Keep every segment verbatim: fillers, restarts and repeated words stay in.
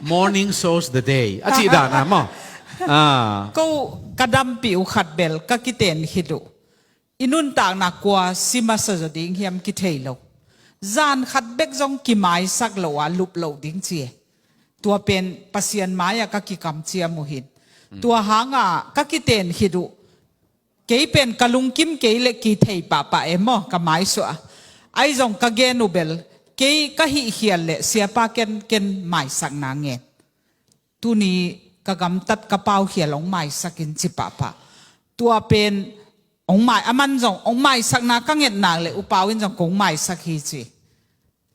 Morning shows the day a cih dan a maw? Ah. Ko ka dampih uh khat bel ka kiten khit uh. I nuntakna kua si masa zaw ding hiam kithei lo. Zan khat bek zong kimaisak lo a lup lo ding ci e. Tua pen Pasian mai-ah ka kikamciam uh hi. Tua hanga ka kiten khit uh. Kei pen ka lungkim kei le kithei pahpah e maw, ka maisuah a. Ahi zong ka gen uh bel, kei ka hihkhial le siapa ken, ken maisakna ngen. Tuni ka gamtat ka paukhial hong maisak in ci pahpah. Tua pen hong mai, aman zong hong maisakna ka nget nak le U Pau in zong kong maisak hi ci.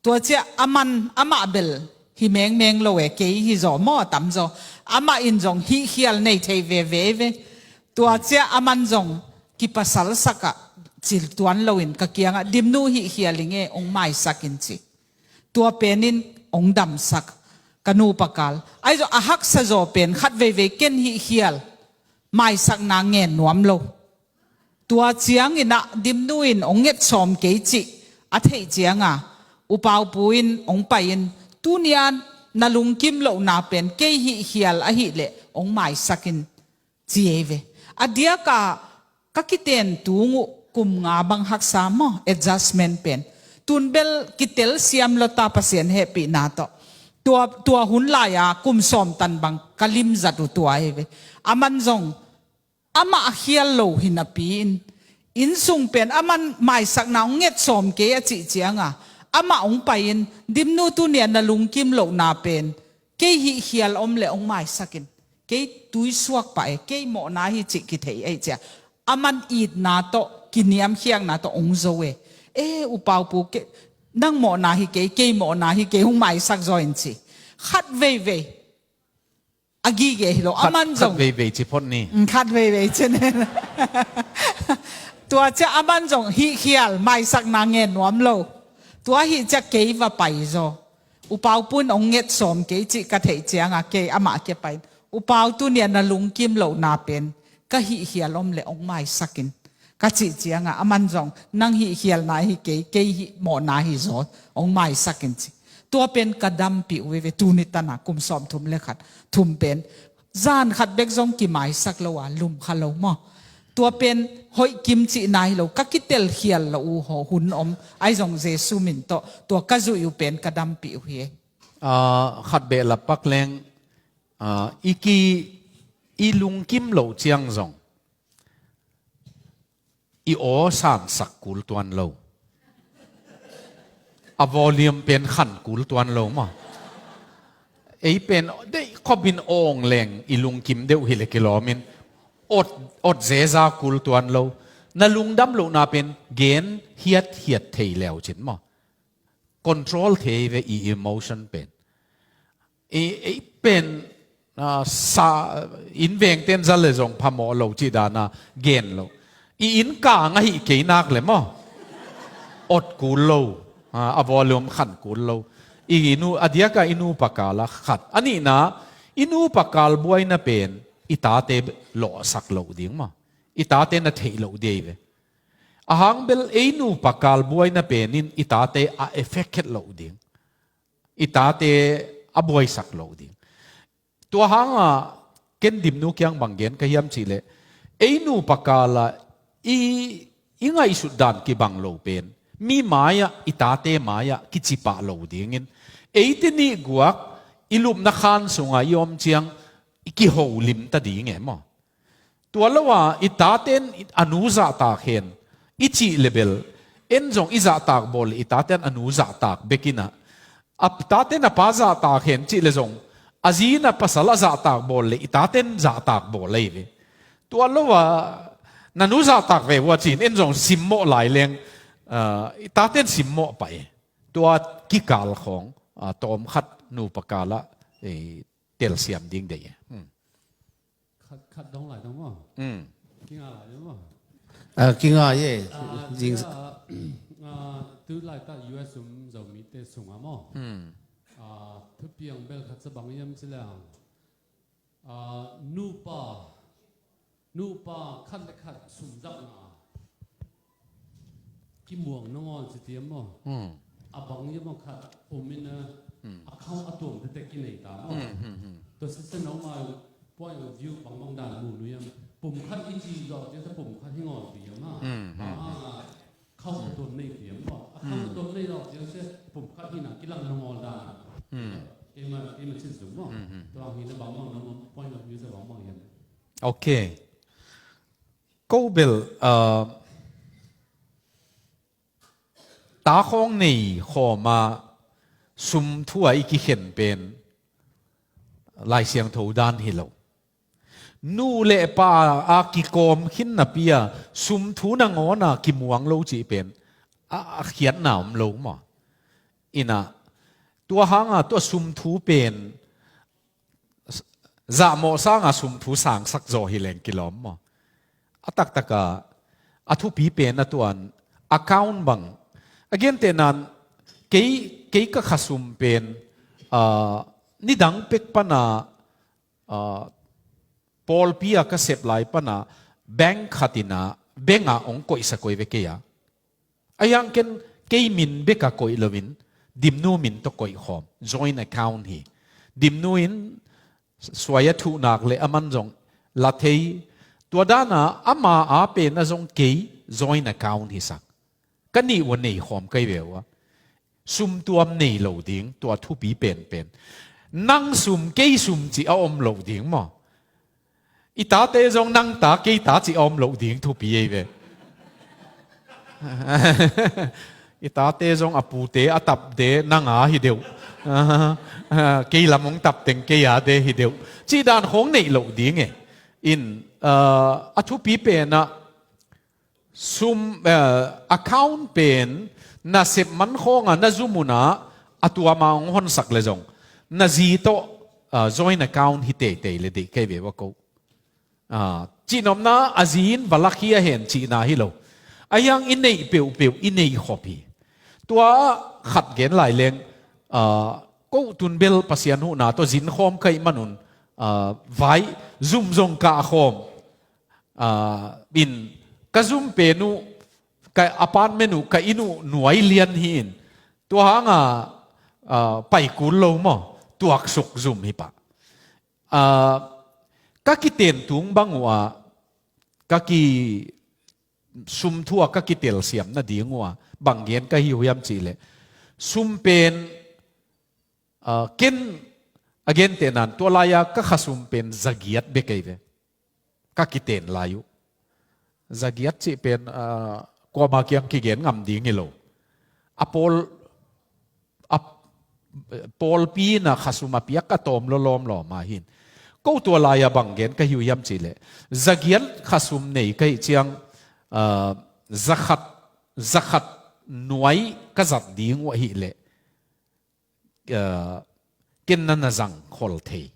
Tua ciah aman, amah bel hi mengmeng lo e, kei hi zaw maw, a tamzaw. Amah in zong hihkhial nei thei veve ve. Tua ciah aman zong kipasalsak ah cil tuan loin ka kiangah, Dimnu, hihkhial ing e, hong maisak in ci. Tua penin hong damsak ka nupa kal. Ahi zong a haksa zaw pen khat veivei ken hihkhial maisakna ngen nuam lo. Tua ciangin ah Dimnu in hong ngetsawm kei cih a theih cianga U Pau pu in hong pai-in, tuni-a na lungkim lohna pen kei hihkhial ahih leh hong maisak in, ci ei ve. A diaka ka kiten tung uh kum nga bang haksa maw, adjustment pen. Tun bel kitel siam lo ta, Pasian hehpihna tawh. Tua, tua hun lai-a kum sawm tan bang ka limzat uh tua ei ve. Aman zong amah a khial lo hi napi-in, innsung pen aman maisakna hong ngetsawm kei a cih cianga, amah hong pai-in, Dimnu, tuni-a na lungkim lohna pen kei hihkhial om le hong maisak in. Kei tuisuak pah e, kei mawhna hi cih kithei ei cia. Aman itna tawh, kiniamkhiakna tawh hong zo e. E, U Pau pu, kei, nang mawhna hi kei, kei mawhna hi kei, hong maisak zaw in ci. Khat veivei a gige hi lo. Khat, aman zong khat veivei ci phot ni. Mm, khat veivei ci nen. Tua cia aman zong hihkhial maisakna ngen nuam lo. Tua hi cia kei va pai zaw. U Pau pu in hong ngetsawm kei cih ka theih cianga kei amah kia pai. U Pau, tuni-a na lungkim lohna pen ka hihkhial om le hong maisak in. Ka cih cianga aman zong, nang hihkhialna hi kei, kei hih mawhna hi zaw, hong maisak in ci. Tua pen ka dampih uh veve, tuni tana kum sawm thum le khat, thum pen. Zan khat bek zong kimaisak lo a, lum kha lo maw. Tua pen hoih kim cihna hi lo, ka kitelkhial lo uh haw hun om, ahi zong Jesu min tawh, tua ka zuih uh pen ka dampih uh hi. Ah, khat behlap pak leng, ah, i ki, i lungkim loh ciang zong i aw sansak kul tuan lo. A volume pen khan kul tuan lo maw. Ei pen deih khopin awng leng i lungkim deuh hi le kilawmin ot, ot zeza kul tuan lo. Na lungdam lohna pen gen hiat hiat thei leu cin maw. Control thei ve i emotion pen. I, i pen, ah, sa, inn vengten za le zong phamawh lo cih dana gen lo. I inn kang ahi kei nak le maw. Ot kul lo, ah, a volume khan kul lo. I nu, a diaka i nupa kala khat. A nihna, i nupa kal buaina pen i tate lawhsak lo ding maw. I tate na theih lo dei ve. A hang bel ei nupa kal buaina penin i tate a effect khet lo ding. I tate a buaisak lo ding. Tua hanga ken Dimnu kiang bang gen ka hiam cihleh, ei nupa kala i, i ngaihsut dan kibang lo pen mi mai-ah, i tate mai-ah kicipah lo dingin, eite nih guak i lupna khan sunga i om ciang i kiholim ta ding e maw. Tua lo a i taten a nu zahtak hen i cih le bel, en zong i zahtak bawl le i taten a nu zahtak bekin ah, a taten a pa zahtak hen cih le zong, a zi in a pasal a zahtak bawl le i taten zahtak bawl ahi ve. Tua lo a na nu zahtak ve uh a ci-in en zong simmawh lai leng, ah, i taten simmawh pah e. Tua kikal khawng, ah, tawm khat nupa kalah, eh, telsiam ding dei e. Hmm. Khat, khat dong lai dong maw? Hmm. Kinga lai dong maw? Ah, kinga ye. Ah, zing cia, ah, tu laitak U S um Zomite sunga maw? Hmm. Ah, thupiang bel khat sa bang hiam cih leh, ah, nupa, nupa khat le khat sumzapna kimuang nangawn ci tiam maw? Hmm. A bang hiam maw khat um in a, Account a tuam tete kinei ta maw. Tua sisa no ma point of view bangbang dan mu nu yam. Pum khat i ci zawh ciang sa pum khat hi ngawn pi yam ha. Bang a khau a tuam nei pi yam maw. A khau a tuam nei zawh ciang sa pum khat hi na kilang na ngawn dan. Keima keima cin sung maw. Tua hi na bangbang na maw point of view sa bangbang yam. Okay. Ko bel, uh, ta khawng nei khawm a sum thu a i kikhen pen Lai Siangtho dan hi lo. Nu le pa a kikawm khin napi a sum thu nangawn a kimuang lo cih pen a, a khiatna om lo maw. Ina tua hanga tua sum thu pen zahmawh sanga sum thu sangsak zaw hi leng kilawm maw. A taktaka a thupi pen a tuan account bang a gentehnan kei, kei ka khasum pen, ah, nidang pek pana, ah, pawlpi a ka sep lai pana bank khatina bank a hong koihsa koi ve kei a. A hiang ken kei min beka koih loin dimnu min tawh koih khawm joint account hi. Dimnu in suai a thuhnak le a man zong la thei. Tua dana ama a pen a zong kei joint account hi sak. Ka nih ua nei khawm kai ve ua. Sum tuam nei lo ding tua thupi penpen. Nang sum kei sum ci a om lo ding maw. I tate zong nang ta kei ta ci a om loh ding thupi ei ve. I tate zong a pute a tapte nang a hi deuh. Kei lam hong tapteng kei a de hi deuh. Cih dan khawng neih loh ding e. In, a thupi penah sum, eh, account pen na sep man khawnga na zu munah a tuama hong honsak le zong na zi tawh, ah, joint account hi teitei le deih kei ve ua ko. Ah, cihnopna a zi in va lak hi a hen cihna hi lo. A hiang i neih peuhpeuh i neih khop hi. Tua khat gen lai leng, ah, ko tun bel Pasian huhna tawh zin khawm ka hih manun, ah, vai zum zong kah khawm. Ah, in ka zum pen uh, ka apartment uh, ka inn uh nuai lian hi in. Tua hanga, ah, pai kul lo maw, tuaksuk zum hi pah. Ah, ka kiten tung bang uh ah, ka ki sum thu ah ka kitelsiam nading uh ah, bang gen ka hi uh hiam cihleh. Sum pen, ah, ken a gentehnan tua lai-a ka khasum pen zagiat bek ei ve. Ka kiten lai uh. Zagiat cih pen, ah, kuama kiang kigen ngam ding hi lo. A pawl, a pawlpi na khasum a piak a tawm lawlawm lawma hin. Ko tua lai-a bang gen ka hi uh hiam cihleh. Zagiat khasum nei ka hih ciang, ah, zakhat, zakhat nuai ka zat ding uh ahihleh. Ah, ken na na zang khol thei.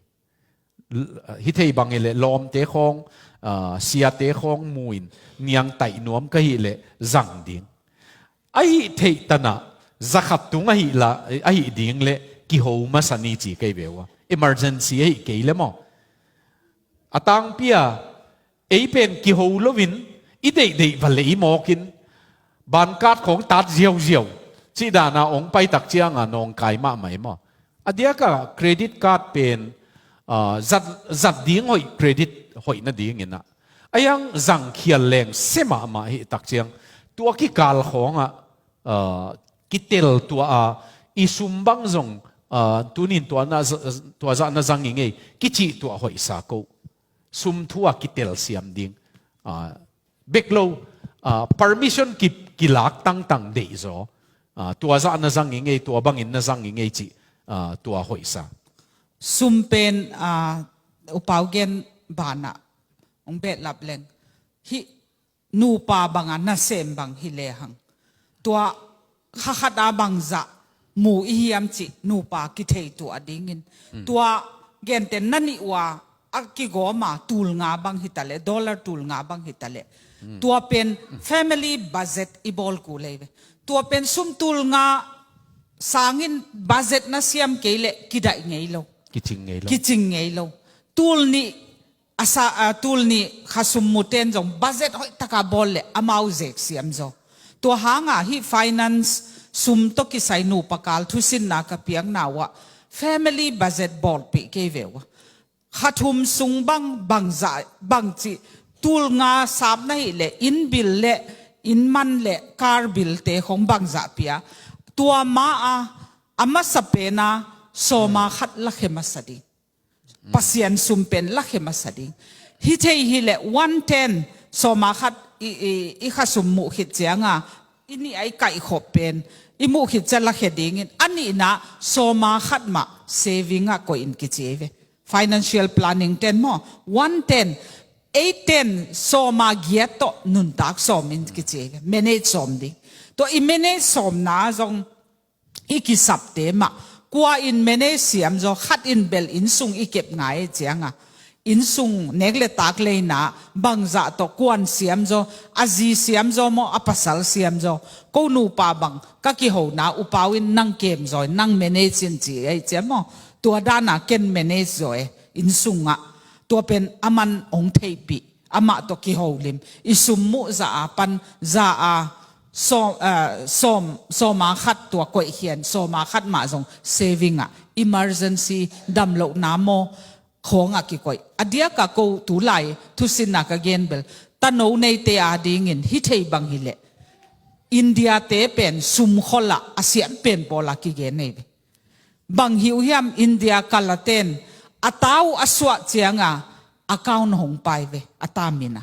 L-, hi thei bang hileh lawmte khawng, ah, siate khawng mu in niang taih nuam ka hihleh zang ding. Ahi theih tanah zakhat tung ahi la, ahi ding le kiho masa ni ci kei ve ua. Emergency ahi kei le maw. A tangpi a, ei pen kiho loin, i deihdeih va lei mawkin, bankat khawng tat ziauziau, cih dana ong paitak cianga nawngkai mahmah ei maw. A diaka credit card pen, ah, zat, zat ding hoih credit hoih nadingin ah. A hiang zangkhial leng se mahmah hih tak ciang, tua kikal khawngah, ah, kitel tua a, i sum bang zong, ah, tunin tua na, tua zah na zang i ngei, kicih tua hoihsa ko. Sum thu a kitelsiam ding. Ah, bek lo, ah, permission ki, kilak tangtang deihzaw. Ah, tua zah na zang i ngei, tua bangin na zang i ngei cih, ah, tua hoihsa. Sum pen, ah, upau gen banah, ong behlap leng. Hih nupa banga nasem bang hi lehang. Tua kha khata bangzah mu i hiam cih nupa kithei tuah dingin. Tua gentehna nih ua a kigawma tulnga bang hitaleh, dollar tulnga bang hitaleh. Tua pen family budget i bawl kul ei ve. Tua pen sum tulnga sangin budget na siam kei leh kidaih ngei lo. Kicing ngei lo. Kicing ngei lo. Tul nih a sa, a, tul nih khasum muten zong budget hoihtaka bawl le amau zek siam zaw. Tua hanga hih finance sum tawh kisai nupa kal thusinna ka piakna uh ah family budget bawlpih kei ve uh a. Kha thum sung bang, bangzah, bangci, tul nga sap na hih leh, inn bil leh, inn man leh, car bil te khong bangzah pia. Tua ma a, a masa pen a, sawma khat lakhe masa ding. Pasian sum pen lakhe masa ding. Hi thei hi leh one ten, sawma khat i, i, i kha sum muh khit ciang a, i nih a i kaihkhop pen, i muh khit ciang lakhe dingin, a nihna sawma khat mah saving ah koih in kici ei ve. Financial planning ten maw, one ten, eight ten, sawma giat tawh nuntak sawm in kici ei ve. Manage sawm ding. Tua i manage sawmna zong i kisapte mah, kua in manage siam zaw, khat in bel innsung i kep ngai ciang a, innsung nek le tak leina, bangzah tawh kuan siam zaw, a zi siam zaw maw, a pasal siam zaw, ko nupa bang ka kihona upau in nang kem zaw, nang manage in ci ei ciam maw, tua dana ken manage zaw e, innsung ah, tua pen a man hong theihpih, amah tawh kiholim, i sum muh za a pan, za a, sawm, eh, sawm, sawma khat tua koihkhian, sawma khat mah zong saving ah, emergency damlohna maw, khawng ah kikoih. A diak a ko tulai, thusinna ka gen bel, tano neite a dingin, hi thei bang hi leh. India te pen sum khol ah, a siam pen pawl a kigen nei ve. Bang hi uh hiam India kal a ten, a ta uh a suah ciang a, account hong pai ve, a ta min a.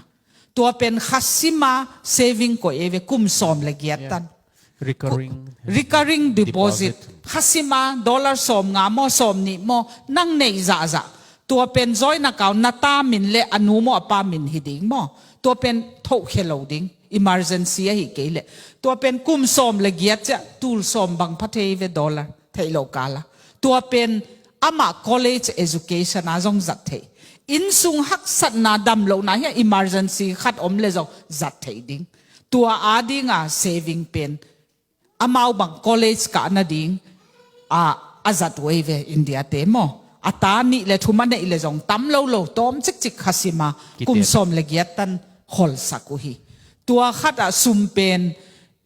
Tua pen kha sim a saving koih ei ve kum sawm le giat tan. Recurring. Recurring deposit. Deposit. Kha sim a dollar sawm nga maw, sawm nih maw, nang neih zahzah. Tua pen joint account na ta min le a nu maw a pa min hi ding maw. Tua pen thohkhe lo ding. Emergency ahi kei leh. Tua pen kum sawm le giat ciah tul sawm bang pha thei ve dollar. Theih lo kal a. Tua pen amah college education a zong zat thei. Innsung haksatna damlohna hi a emergency khat om le zong zat thei ding. Tua a ding a saving pen. Amau bang college kah nading a, a zat uh ei ve India te maw. A ta nih le thum a neih le zong tam lo lo tawm cikcik kha sim a kum sawm le giat tan kholsak uh hi. Tua khat ah sum pen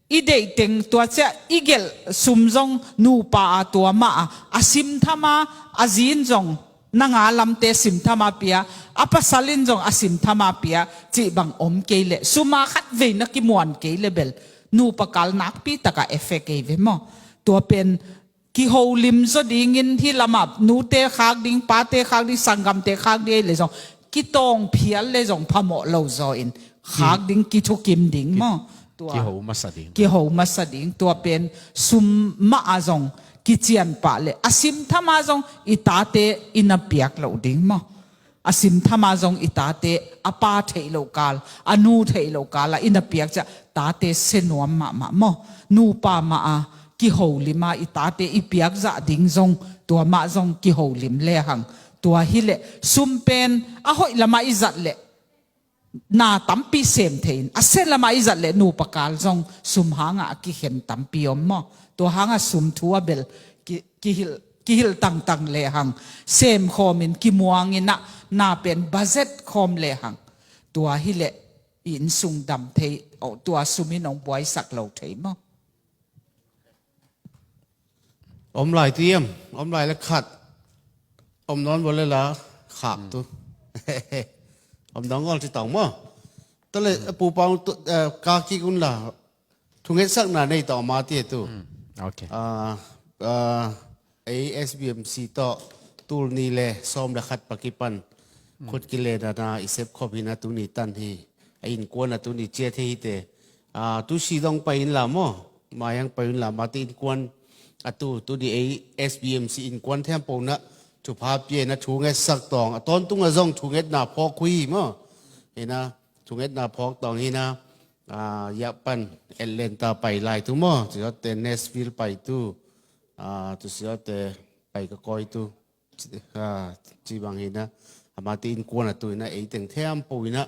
i deih teng tua ciah i gelh sum zong nupa a tua mah a, a simtham a, a zi in zong na nga lamte simtham a pia, a pasal in zong a simtham a pia, cih bang om kei leh, sum a khat vei na kimuan kei leh bel, nupa kal nakpi tak a effect ei ve maw. Tua pen, kiholim zaw dingin hih lam ah, nute khak ding, pate khak ding, sanggamte khak ding ei leh zong, kitawng phial leh zong phamawh lo zaw in, khak ding, kithukim ding maw. Tua, kiho masa ding. Kiho masa ding. Tua pen, sum mah a zong, kician pah leh, a simtham a zong, i tate i na piak loh ding maw. A simtham a zong i tate, a pa theih loh kal, a nu theih loh kal, a i na piak ciah, tate se nuam mahmah maw. Nupa mah a, kiholim a, i tate i piak zah ding zong, tua mah zong kiholim lehang. Tua hi leh, sum pen, a hoih lam a i zat leh, na tampi sem thei in, a se lam a i zat leh nupa kal zong, sum hang a a kikhen tampi om maw. Tua hang a sum thu a bel, ki, kihilh, kihilh tangtang lehang, sem khawm in kimuang in a, na pen budget khawm lehang. Tua hi leh, i innsung dam thei, oh, tua sum in hong buaisak lo thei maw. Om lai tu hiam, om lai le khat, om nawn vua le la khak tu. Om dang gol ci tawng maw. Tua leh, Pu Pau, tu, eh, ka kik un la, thungetsakna nei tawh ma ti tu. Hmm, ok. Ah, ah, ei S B M C tawh tul nih le sawm le khat pan kipan khut kilenna i sep khop hi na, tuni tan hi. A innkuan a tuni ciat hi te. Ah, tu si dong pai in la maw. Mai hang pai in la, mate innkuan a tu, tuni ei S B M C innkuan thiam po na thupha pia na thungetsak tawng. A tawntung a zong thungetna phawk hui maw. Hi na, thungetna phawk tawng hi na, ah, Japan, Atlanta pai lai tu maw, tu si te Nashville pai tu, ah, tu si te pai ka koi tu, ah, ci bang hi na, amate innkuan a tu hi na, ei teng thiam po hi na,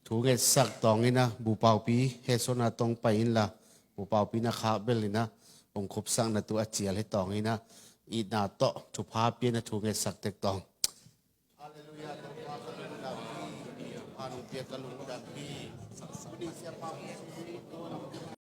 thungetsak tawng hi na, Pu Paupi, he sona tawng pai in la, Pu Paupi na khak bel hi na, hong khupsakna tu a cial hi tawng hi na, itna tawh, thupha pia na thungetsak tek tawng. Halleluiah, Topa ka lungdam hi, Topa nong pia ka lungdam hi.